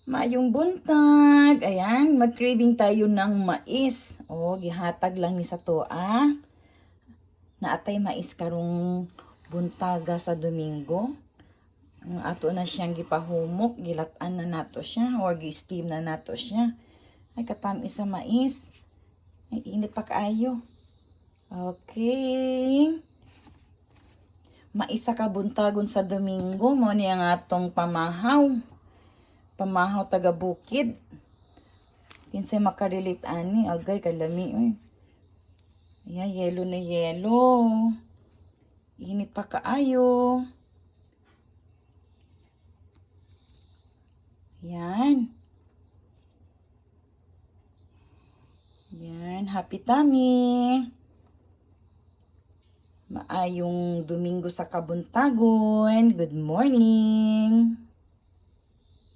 Maayong buntag. Ayan, mag-craving tayo ng mais. O, gihatag lang ni sa toa. Naatay mais karong buntaga sa Domingo. Ang ato na siyang gipahumok, gilatan na nato siya or gi-steam na nato siya. Ay, katamis sa mais. Ay, init pa kaayo. Okay. Mais sa kabuntagon sa Domingo, mo ni ang atong pamahaw. Pamahaw taga bukid. Kinsay makarelate ani, agay kalami oy. Ayan, yelo na yelo. Init pa kaayo. Yan. Yan, happy tummy. Maayong Domingo sa kabuntagon. Good morning.